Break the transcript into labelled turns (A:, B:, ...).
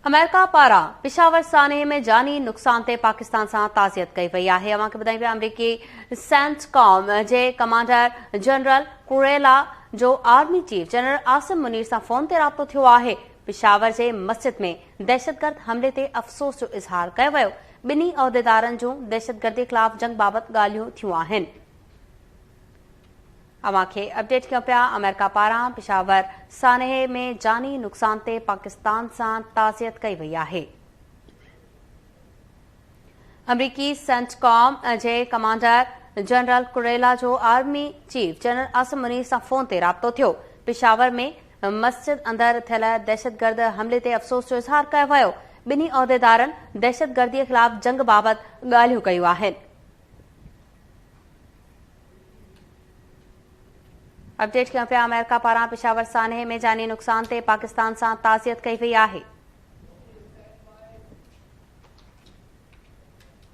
A: آمريڪا پاران پشاور سانحي ۾ جاني نقصان تي پاڪستان سان تعزيت ڪئي وئي آهي. اوهان کي ٻڌايون پيا آمريڪي سينٽڪام جي ڪمانڊر جنرل ڪوريلا جو army chief general Asim Munir سان فون تي رابطو ٿيو آهي. پشاور جي مسجد ۾ دهشتگرد حملي تي افسوس جو اظهار ڪيو ويو. ٻنهي عهديدارن جون دهشتگردي خلاف جنگ بابت ڳالهيون ٿيون آهن. اوهان کي اپڊيٽ ڪيون پيا آمريڪا پاران پشاور سانحي ۾ جاني نقصان تي پاڪستان سان تعزيت ڪئي وئي آهي. آمريڪي سينٽڪام جي ڪمانڊر جنرل ڪريلا جو army chief general Asim Munir سان فون تي رابطو ٿيو. پشاور ۾ مسجد اندر ٿيل دهشتگرد حملي تي افسوس جو اظهار ڪيو ويو. ٻنهي عهديدارن دهشتگردي خلاف جنگ بابت ڳالهيون ڪيون آهن. اپڊيٽ ڪيون پيا آمريڪا پاران پشاور سانحي ۾ جاني نقصان تي پاڪستان سان تعزيت ڪئي وئي آهي.